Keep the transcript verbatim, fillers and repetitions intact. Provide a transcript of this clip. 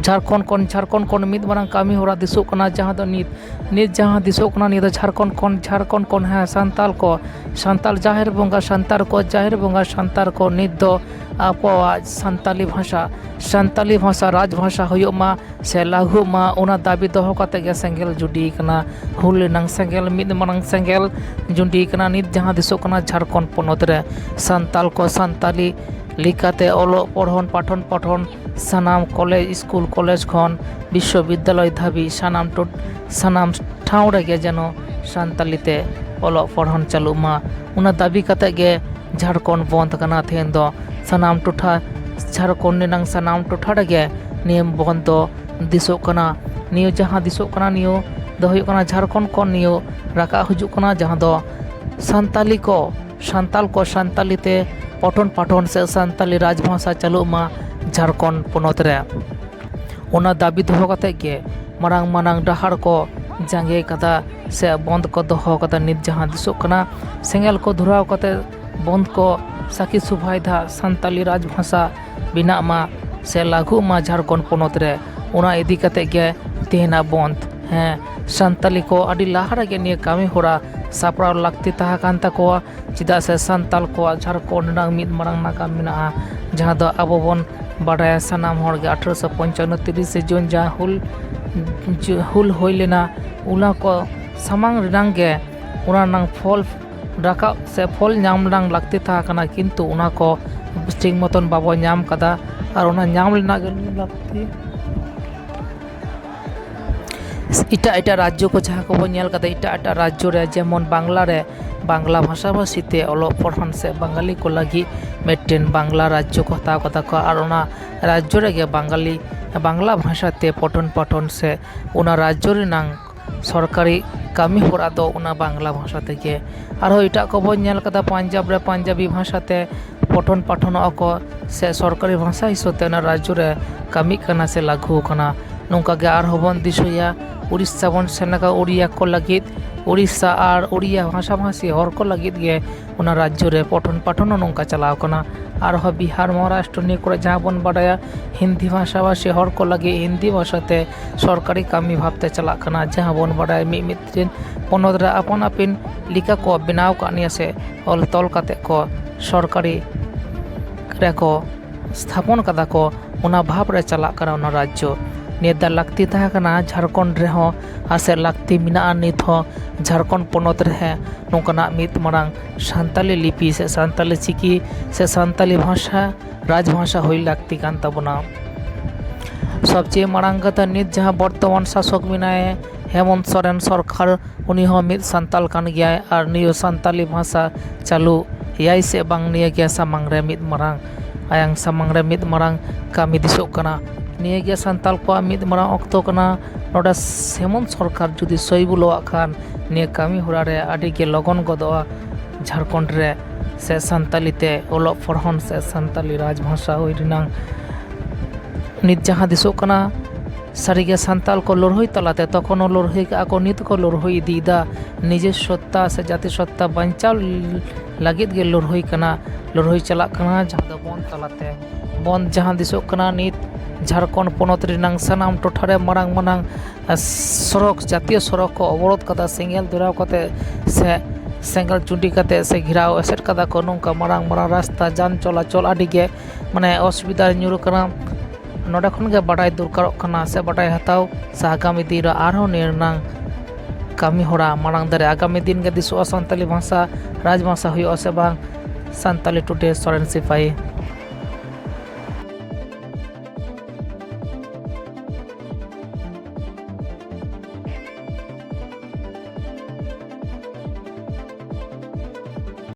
ᱡᱷᱟᱲᱠᱷᱚᱸᱰ ᱠᱷᱚᱱ, ᱡᱷᱟᱲᱠᱷᱚᱸᱰ ᱠᱷᱚᱱ ᱢᱤᱫ ᱢᱟᱨᱟᱝ ᱠᱟᱹᱢᱤ ᱦᱚᱨᱟ ᱫᱤᱥᱚᱜ ᱠᱟᱱᱟ, ᱡᱟᱦᱟᱸ ᱫᱚ ᱱᱤᱛ, ᱱᱤᱛ ᱡᱟᱦᱟᱸ ᱫᱤᱥᱚᱜ ᱠᱟᱱᱟ, ᱱᱤᱭᱟᱹ ᱫᱚ ᱡᱷᱟᱲᱠᱷᱚᱸᱰ ᱠᱷᱚᱱ, ᱡᱷᱟᱲᱠᱷᱚᱸᱰ ᱠᱷᱚᱱ, ᱦᱮᱸ, ᱥᱟᱱᱛᱟᱲ ᱠᱚ, ᱥᱟᱱᱛᱟᱲ ᱡᱟᱦᱮᱨ ᱵᱚᱸᱜᱟ, ᱥᱟᱱᱛᱟᱲ ᱠᱚ ᱡᱟᱦᱮᱨ ᱵᱚᱸᱜᱟ, ᱥᱟᱱᱛᱟᱲ ᱠᱚ ᱱᱤᱛ ᱫᱚ ᱟᱠᱚᱣᱟᱜ ᱥᱟᱱᱛᱟᱞᱤ ᱵᱷᱟᱥᱟ, ᱥᱟᱱᱛᱟᱞᱤ ᱵᱷᱟᱥᱟ ᱨᱟᱡᱽ ᱵᱷᱟᱥᱟ ᱦᱩᱭᱩᱜ ᱢᱟ ᱥᱮ ᱞᱟᱹᱜᱷᱩᱜ ᱢᱟ, ᱚᱱᱟ ᱫᱟᱹᱵᱤ ᱫᱚᱦᱚ ᱠᱟᱛᱮ ᱜᱮ ᱥᱮᱸᱜᱮᱞ ᱡᱩᱰᱤ ᱠᱟᱱᱟ᱾ ᱦᱩᱞ ᱨᱮᱱᱟᱝ ᱥᱮᱸᱜᱮᱞ, ᱢᱤᱫ ᱢᱟᱨᱟᱝ ᱥᱮᱸᱜᱮᱞ ᱡᱩᱰᱤ ᱠᱟᱱᱟ᱾ ᱱᱤᱛ ᱡᱟᱦᱟᱸ ᱫᱤᱥᱚᱜ ᱠᱟᱱᱟ, ᱡᱷᱟᱲᱠᱷᱚᱸᱰ ᱯᱚᱱᱚᱛ ᱨᱮ ᱥᱟᱱᱛᱟᱲ ᱠᱚ ᱥᱟᱱᱛᱟᱞᱤ ᱞᱮᱠᱟᱛᱮ ᱚᱞᱚᱜ ᱯᱚᱲᱦᱚᱱ, ᱯᱟᱴᱷᱚᱱ ᱯᱟᱴᱷᱚᱱ ᱥᱟᱱᱟᱢ ᱠᱚᱞᱮᱡᱽ, ᱥᱠᱩᱞ, ᱠᱚᱞᱮᱡᱽ ᱠᱷᱚᱱ ᱵᱤᱥᱥᱚᱵᱤᱫᱽᱫᱟᱞᱚᱭ ᱫᱷᱟᱹᱵᱤᱡ ᱥᱟᱱᱟᱢ ᱴᱚᱴ-, ᱥᱟᱱᱟᱢ ᱴᱷᱟᱶ ᱨᱮᱜᱮ ᱡᱮᱱᱚ ᱥᱟᱱᱛᱟᱞᱤ ᱛᱮ ᱚᱞᱚᱜ ᱯᱚᱲᱦᱚᱱ ᱪᱟᱹᱞᱩᱜ ᱢᱟ, ᱚᱱᱟ ᱫᱟᱹᱵᱤ ᱠᱟᱛᱮ ᱜᱮ ᱡᱷᱟᱲᱠᱷᱚᱸᱰ ᱵᱚᱱᱫᱷ ᱠᱟᱱᱟ ᱛᱮᱦᱮᱧ ᱫᱚ᱾ ᱥᱟᱱᱟᱢ ᱴᱚᱴᱷᱟ, ᱡᱷᱟᱲᱠᱷᱚᱸᱰ ᱨᱮᱱᱟᱝ ᱥᱟᱱᱟᱢ ᱴᱚᱴᱷᱟ ᱨᱮᱜᱮ ᱱᱤᱭᱟᱹ ᱵᱚᱱᱫᱷ ᱫᱚ ᱫᱤᱥᱚᱜ ᱠᱟᱱᱟ᱾ ᱱᱤᱭᱟᱹ ᱡᱟᱦᱟᱸ ᱫᱤᱥᱚᱜ ᱠᱟᱱᱟ, ᱱᱤᱭᱟᱹ ᱫᱚ ᱦᱩᱭᱩᱜ ᱠᱟᱱᱟ ᱡᱷᱟᱲᱠᱷᱚᱸᱰ ᱠᱷᱚᱱ ᱱᱤᱭᱟᱹ ᱨᱟᱠᱟᱵ ᱦᱤᱡᱩᱜ ᱠᱟᱱᱟ, ᱡᱟᱦᱟᱸ ᱫᱚ ᱥᱟᱱᱛᱟᱞᱤ ᱠᱚ, ᱥᱟᱱᱛᱟᱞ ᱠᱚ ᱥᱟᱱᱛᱟᱞᱤ ᱛᱮ ᱯᱚᱴᱷᱚᱱ ᱯᱟᱴᱷᱚᱱ ᱥᱮ ᱥᱟᱱᱛᱟᱞᱤ ᱨᱟᱡᱽ ᱵᱷᱟᱥᱟ ᱪᱟᱹᱞᱩᱜ ᱢᱟ ᱡᱷᱟᱲᱠᱷᱚᱸᱰ ᱯᱚᱱᱚᱛ ᱨᱮ᱾ ᱚᱱᱟ ᱫᱟᱹᱵᱤ ᱫᱚᱦᱚ ᱠᱟᱛᱮ ᱜᱮ ᱢᱟᱨᱟᱝ ᱢᱟᱨᱟᱝ ᱰᱟᱦᱟᱨ ᱠᱚ ᱡᱟᱸᱜᱮ ᱠᱟᱫᱟ ᱥᱮ ᱵᱚᱱᱫᱷ ᱠᱚ ᱫᱚᱦᱚ ᱠᱟᱫᱟ᱾ ᱱᱤᱛ ᱡᱟᱦᱟᱸ ᱫᱤᱥᱚᱜ ᱠᱟᱱᱟ, ᱥᱮᱸᱜᱮᱞ ᱠᱚ ᱫᱷᱚᱨᱟᱣ ᱠᱟᱛᱮ ᱵᱚᱱᱫᱷ ᱠᱚ ᱥᱟᱹᱠᱷᱤ ᱥᱚᱵᱷᱟᱭ ᱫᱟ ᱥᱟᱱᱛᱟᱞᱤ ᱨᱟᱡᱽ ᱵᱷᱟᱥᱟ ᱵᱮᱱᱟᱜ ᱢᱟ ᱥᱮ ᱞᱟᱹᱜᱷᱩᱜ ᱢᱟ ᱡᱷᱟᱲᱠᱷᱚᱸᱰ ᱯᱚᱱᱚᱛ ᱨᱮ᱾ ᱚᱱᱟ ᱤᱫᱤ ᱠᱟᱛᱮ ᱜᱮ ᱛᱮᱦᱮᱧᱟᱜ ᱵᱚᱱᱫᱷ᱾ ᱦᱮᱸ, ᱥᱟᱱᱛᱟᱞᱤ ᱠᱚ ᱟᱹᱰᱤ ᱞᱟᱦᱟ ᱨᱮᱜᱮ ᱱᱤᱭᱟᱹ ᱠᱟᱹᱢᱤ ᱦᱚᱨᱟ ᱥᱟᱯᱲᱟᱣ ᱞᱟᱹᱠᱛᱤ ᱛᱟᱦᱮᱸ ᱠᱟᱱ ᱛᱟᱠᱚᱣᱟ, ᱪᱮᱫᱟᱜ ᱥᱮ ᱥᱟᱱᱛᱟᱞ ᱠᱚᱣᱟᱜ ᱡᱷᱟᱲᱠᱷᱚᱸᱰ ᱨᱮᱱᱟᱜ ᱢᱤᱫ ᱢᱟᱨᱟᱝ ᱱᱟᱜᱟᱢ ᱢᱮᱱᱟᱜᱼᱟ, ᱡᱟᱦᱟᱸ ᱫᱚ ᱟᱵᱚ ᱵᱚᱱ ᱵᱟᱰᱟᱭᱟ ᱥᱟᱱᱟᱢ ᱦᱚᱲ ᱜᱮ, ᱟᱴᱷᱨᱚᱥᱚ ᱯᱚᱧᱪᱟᱱᱱᱚ ᱛᱤᱨᱤᱥᱮ ᱡᱩᱱ ᱡᱟᱦᱟᱸ ᱦᱩᱞ, ᱡᱩ-, ᱦᱩᱞ ᱦᱩᱭ ᱞᱮᱱᱟ, ᱚᱱᱟ ᱠᱚ ᱥᱟᱢᱟᱝ ᱨᱮᱱᱟᱝ ᱜᱮ ᱚᱱᱟ ᱨᱮᱱᱟᱝ ᱯᱷᱚᱞ ᱨᱟᱠᱟᱵ ᱥᱮ ᱯᱷᱚᱞ ᱧᱟᱢ ᱨᱮᱱᱟᱝ ᱞᱟᱹᱠᱛᱤ ᱛᱟᱦᱮᱸ ᱠᱟᱱᱟ, ᱠᱤᱱᱛᱩ ᱚᱱᱟ ᱠᱚ ᱴᱷᱤᱠ ᱢᱚᱛᱚᱱ ᱵᱟᱵᱚ ᱧᱟᱢ ᱠᱟᱫᱟ᱾ ᱟᱨ ᱚᱱᱟ ᱧᱟᱢ ᱨᱮᱱᱟᱜ ᱜᱮ ᱞᱟᱹᱠᱛᱤ᱾ ᱮᱴᱟᱜ ᱮᱴᱟᱜ ᱨᱟᱡᱽᱡᱚ ᱠᱚ ᱡᱟᱦᱟᱸ ᱠᱚᱵᱚᱱ ᱧᱮᱞ ᱠᱟᱫᱟ, ᱮᱴᱟᱜ ᱮᱴᱟᱜ ᱨᱟᱡᱽᱡᱚ ᱨᱮ, ᱡᱮᱢᱚᱱ ᱵᱟᱝᱞᱟ ᱨᱮ, ᱵᱟᱝᱞᱟ ᱵᱷᱟᱥᱟ ᱵᱷᱟᱥᱤ ᱛᱮ ᱚᱞᱚᱜ ᱯᱚᱲᱦᱚᱱ ᱥᱮ ᱵᱟᱝᱜᱟᱞᱤ ᱠᱚ ᱞᱟᱹᱜᱤᱫ ᱢᱤᱫᱴᱮᱱ ᱵᱟᱝᱞᱟ ᱨᱟᱡᱽᱡᱚ ᱠᱚ ᱦᱟᱛᱟᱣ ᱠᱟᱫᱟ ᱠᱚ, ᱟᱨ ᱚᱱᱟ ᱨᱟᱡᱽᱡᱚ ᱨᱮᱜᱮ ᱵᱟᱝᱜᱟᱞᱤ, ᱵᱟᱝᱞᱟ ᱵᱷᱟᱥᱟ ᱛᱮ ᱯᱚᱴᱷᱚᱱ ᱯᱟᱴᱷᱚᱱ ᱥᱮ ᱚᱱᱟ ᱨᱟᱡᱽᱡᱚ ᱨᱮᱱᱟᱝ ᱥᱚᱨᱠᱟᱨᱤ ᱠᱟᱹᱢᱤ ᱦᱚᱨᱟ ᱫᱚ ᱚᱱᱟ ᱵᱟᱝᱞᱟ ᱵᱷᱟᱥᱟ ᱛᱮᱜᱮ᱾ ᱟᱨᱦᱚᱸ ᱮᱴᱟᱜ ᱠᱚᱵᱚᱱ ᱧᱮᱞ ᱠᱟᱫᱟ, ᱯᱟᱧᱡᱟᱵᱽ ᱨᱮ ᱯᱟᱧᱡᱟᱵᱤ ᱵᱷᱟᱥᱟ ᱛᱮ ᱯᱚᱴᱷᱚᱱ ᱯᱟᱴᱷᱚᱱᱚᱜᱼᱟ ᱠᱚ ᱥᱮ ᱥᱚᱨᱠᱟᱨᱤ ᱵᱷᱟᱥᱟ ᱦᱤᱥᱟᱹᱵ ᱛᱮ ᱚᱱᱟ ᱨᱟᱡᱽᱡᱚ ᱨᱮ ᱠᱟᱹᱢᱤᱜ ᱠᱟᱱᱟ ᱥᱮ ᱞᱟᱹᱜᱩ ᱟᱠᱟᱱᱟ᱾ ᱱᱚᱝᱠᱟ ᱜᱮ ᱟᱨᱦᱚᱸ ᱵᱚᱱ ᱫᱤᱥᱟᱹᱭᱟ, ᱩᱲᱤᱥᱥᱟ ᱵᱚᱱ ᱥᱮᱱ ᱞᱮᱱᱠᱷᱟᱱ ᱩᱲᱤᱭᱟ ᱠᱚ ᱞᱟᱹᱜᱤᱫ, ᱩᱲᱤᱥᱥᱟ ᱟᱨ ᱩᱲᱤᱭᱟ ᱵᱷᱟᱥᱟᱵᱷᱟᱥᱤ ᱦᱚᱲ ᱠᱚ ᱞᱟᱹᱜᱤᱫ ᱜᱮ ᱚᱱᱟ ᱨᱟᱡᱽᱡᱚ ᱨᱮ ᱯᱚᱴᱷᱚᱱ ᱯᱟᱴᱷᱚᱱ ᱦᱚᱸ ᱱᱚᱝᱠᱟ ᱪᱟᱞᱟᱣ ᱠᱟᱱᱟ᱾ ᱟᱨᱦᱚᱸ ᱵᱤᱦᱟᱨ, ᱢᱚᱦᱟᱨᱟᱥᱴᱨᱚ ᱱᱤᱭᱟᱹ ᱠᱚᱨᱮ ᱡᱟᱦᱟᱸ ᱵᱚᱱ ᱵᱟᱰᱟᱭᱟ, ᱦᱤᱱᱫᱤ ᱵᱷᱟᱥᱟᱵᱷᱟᱥᱤ ᱦᱚᱲ ᱠᱚ ᱞᱟᱹᱜᱤᱫ ᱦᱤᱱᱫᱤ ᱵᱷᱟᱥᱟᱛᱮ ᱥᱚᱨᱠᱟᱨᱤ ᱠᱟᱹᱢᱤ ᱵᱷᱟᱵᱽᱛᱮ ᱪᱟᱞᱟᱜ ᱠᱟᱱᱟ᱾ ᱡᱟᱦᱟᱸ ᱵᱚᱱ ᱵᱟᱰᱟᱭᱟ, ᱢᱤᱫ ᱢᱤᱫ ᱨᱮᱱ ᱯᱚᱱᱚᱛ ᱨᱮ ᱟᱯᱟᱱ ᱟᱹᱯᱤᱱ ᱞᱮᱠᱟ ᱠᱚ ᱵᱮᱱᱟᱣ ᱠᱟᱜ ᱱᱤᱭᱟᱹ ᱥᱮ ᱚᱞ ᱛᱚᱞ ᱠᱟᱛᱮ ᱠᱚ ᱥᱚᱨᱠᱟᱨᱤ ᱨᱮᱠᱚ ᱥᱛᱷᱟᱯᱚᱱ ᱠᱟᱫᱟ ᱠᱚ, ᱚᱱᱟ ᱵᱷᱟᱵᱽ ᱨᱮ ᱪᱟᱞᱟᱜ ᱠᱟᱱᱟ ᱚᱱᱟ ᱨᱟᱡᱽᱡᱚ᱾ ᱱᱤᱭᱟᱹ ᱫᱚ ᱞᱟᱹᱠᱛᱤ ᱛᱟᱦᱮᱸ ᱠᱟᱱᱟ ᱡᱷᱟᱲᱠᱷᱚᱸᱰ ᱨᱮᱦᱚᱸ, ᱟᱨ ᱥᱮ ᱞᱟᱹᱠᱛᱤ ᱢᱮᱱᱟᱜᱼᱟ ᱱᱤᱛ ᱦᱚᱸ ᱡᱷᱟᱲᱠᱷᱚᱸᱰ ᱯᱚᱱᱚᱛ ᱨᱮᱦᱚᱸ ᱱᱚᱝᱠᱟᱱᱟᱜ ᱢᱤᱫ ᱢᱟᱨᱟᱝ ᱥᱟᱱᱛᱟᱞᱤ ᱞᱤᱯᱤ ᱥᱮ ᱥᱟᱱᱛᱟᱞᱤ ᱪᱤᱠᱤ ᱥᱮ ᱥᱟᱱᱛᱟᱞᱤ ᱵᱷᱟᱥᱟ, ᱨᱟᱡᱽ ᱵᱷᱟᱥᱟ ᱦᱩᱭ ᱞᱟᱹᱠᱛᱤ ᱠᱟᱱ ᱛᱟᱵᱚᱱᱟ᱾ ᱥᱚᱵᱪᱮᱭᱮ ᱢᱟᱲᱟᱝ ᱠᱟᱛᱷᱟ, ᱱᱤᱛ ᱡᱟᱦᱟᱸ ᱵᱚᱨᱛᱚᱢᱟᱱ ᱥᱟᱥᱚᱠ ᱢᱮᱱᱟᱭ, ᱦᱮᱢᱚᱱᱛ ᱥᱚᱨᱮᱱ ᱥᱚᱨᱠᱟᱨ, ᱩᱱᱤ ᱦᱚᱸ ᱢᱤᱫ ᱥᱟᱱᱛᱟᱞ ᱠᱟᱱ ᱜᱮᱭᱟᱭ ᱟᱨ ᱱᱤᱭᱟᱹ ᱥᱟᱱᱛᱟᱞᱤ ᱵᱷᱟᱥᱟ ᱪᱟᱹᱞᱩ ᱮᱭᱟᱭ ᱥᱮ ᱵᱟᱝ, ᱱᱤᱭᱟᱹ ᱜᱮ ᱥᱟᱢᱟᱝ ᱨᱮ ᱢᱤᱫ ᱢᱟᱨᱟᱝ, ᱟᱭᱟᱝ ᱥᱟᱢᱟᱝ ᱨᱮ ᱢᱤᱫ ᱢᱟᱨᱟᱝ ᱠᱟᱹᱢᱤ ᱫᱤᱥᱚᱜ ᱠᱟᱱᱟ᱾ ᱱᱤᱭᱟᱹ ᱜᱮ ᱥᱟᱱᱛᱟᱞ ᱠᱚᱣᱟᱜ ᱢᱤᱫ ᱢᱟᱨᱟᱝ ᱚᱠᱛᱚ ᱠᱟᱱᱟ᱾ ᱱᱚᱰᱮ ᱦᱮᱢᱚᱱᱛ ᱥᱚᱨᱠᱟᱨ ᱡᱩᱫᱤ ᱥᱳᱭ ᱵᱩᱞᱟᱹᱣᱟᱜ ᱠᱷᱟᱱ, ᱱᱤᱭᱟᱹ ᱠᱟᱹᱢᱤ ᱦᱚᱨᱟ ᱨᱮ ᱟᱹᱰᱤ ᱜᱮ ᱞᱚᱜᱚᱱ ᱜᱚᱫᱚᱜᱼᱟ᱾ ᱡᱷᱟᱲᱠᱷᱚᱸᱰ ᱨᱮ ᱥᱮ ᱥᱟᱱᱛᱟᱞᱤ ᱛᱮ ᱚᱞᱚᱜ ᱯᱚᱲᱦᱚᱱ ᱥᱮ ᱥᱟᱱᱛᱟᱞᱤ ᱨᱟᱡᱽ ᱵᱷᱟᱥᱟ ᱦᱩᱭ ᱨᱮᱱᱟᱝ ᱱᱤᱛ ᱡᱟᱦᱟᱸ ᱫᱤᱥᱚᱜ ᱠᱟᱱᱟ, ᱥᱟᱹᱨᱤᱜᱮ ᱥᱟᱱᱛᱟᱞ ᱠᱚ ᱞᱟᱹᱲᱦᱟᱹᱭ ᱛᱟᱞᱟᱛᱮ ᱛᱚᱠᱷᱚᱱ ᱦᱚᱸ ᱞᱟᱹᱲᱦᱟᱹᱭ ᱠᱟᱜᱼᱟ ᱠᱚ, ᱱᱤᱛ ᱠᱚ ᱞᱟᱹᱲᱦᱟᱹᱭ ᱤᱫᱤᱭᱮᱫᱟ᱾ ᱱᱤᱡᱮ ᱥᱚᱛᱛᱟ ᱥᱮ ᱡᱟᱹᱛᱤ ᱥᱚᱛᱛᱟ ᱵᱟᱧᱪᱟᱣ ᱞᱟᱹᱜᱤᱫ ᱜᱮ ᱞᱟᱹᱲᱦᱟᱹᱭ ᱠᱟᱱᱟ, ᱞᱟᱹᱲᱦᱟᱹᱭ ᱪᱟᱞᱟᱜ ᱠᱟᱱᱟ, ᱡᱟᱦᱟᱸ ᱫᱚ ᱵᱚᱱᱫᱷ ᱛᱟᱞᱟᱛᱮ᱾ ᱵᱚᱱᱫᱷ ᱡᱟᱦᱟᱸ ᱫᱤᱥᱚᱜ ᱠᱟᱱᱟ, ᱱᱤᱛ ᱡᱷᱟᱲᱠᱷᱚᱸᱰ ᱯᱚᱱᱚᱛ ᱨᱮᱱᱟᱝ ᱥᱟᱱᱟᱢ ᱴᱚᱴᱷᱟ ᱨᱮ ᱢᱟᱨᱟᱝ ᱢᱟᱨᱟᱝ, ᱟᱨ, ᱥᱚᱲᱚᱠ, ᱡᱟᱹᱛᱤᱭᱚ ᱥᱚᱲᱚᱠ ᱠᱚ ᱚᱵᱚᱨᱳᱫᱷ ᱠᱟᱫᱟ, ᱥᱮᱸᱜᱮᱞ ᱫᱷᱚᱨᱟᱣ ᱠᱟᱛᱮ ᱥᱮ ᱥᱮᱸᱜᱮᱞ ᱪᱩᱸᱰᱤ ᱠᱟᱛᱮ ᱥᱮ ᱜᱷᱮᱨᱟᱣ ᱮᱥᱮᱫ ᱠᱟᱫᱟ ᱠᱚ᱾ ᱱᱚᱝᱠᱟ ᱢᱟᱨᱟᱝ ᱢᱟᱨᱟᱝ ᱨᱟᱥᱛᱟ ᱡᱟᱱ ᱪᱚᱞᱟᱪᱚᱞ ᱟᱹᱰᱤ ᱜᱮ, ᱢᱟᱱᱮ, ᱚᱥᱩᱵᱤᱫᱷᱟ ᱨᱮ ᱧᱩᱨ ᱠᱟᱱᱟ᱾ ᱱᱚᱰᱮ ᱠᱷᱚᱱ ᱜᱮ ᱵᱟᱰᱟᱭ ᱫᱚᱨᱠᱟᱨᱚᱜ ᱠᱟᱱᱟ ᱥᱮ ᱵᱟᱰᱟᱭ ᱦᱟᱛᱟᱣ ᱥᱮ ᱟᱜᱟᱢᱤ ᱫᱤᱱ ᱨᱮ ᱟᱨᱦᱚᱸ ᱱᱤᱭᱟᱹ ᱨᱮᱱᱟᱝ ᱠᱟᱹᱢᱤ ᱦᱚᱨᱟ ᱢᱟᱲᱟᱝ ᱫᱟᱨᱮ, ᱟᱜᱟᱢᱤ ᱫᱤᱱ ᱜᱮ ᱫᱤᱥᱚᱜᱼᱟ ᱥᱟᱱᱛᱟᱞᱤ ᱵᱷᱟᱥᱟ, ᱨᱟᱡᱽ ᱵᱷᱟᱥᱟ ᱦᱩᱭᱩᱜᱼᱟ ᱥᱮ ᱵᱟᱝ᱾ ᱥᱟᱱᱛᱟᱞᱤ ᱴᱩᱰᱮ, ᱥᱚᱨᱮᱱ ᱥᱤᱯᱟᱹᱦᱤ᱾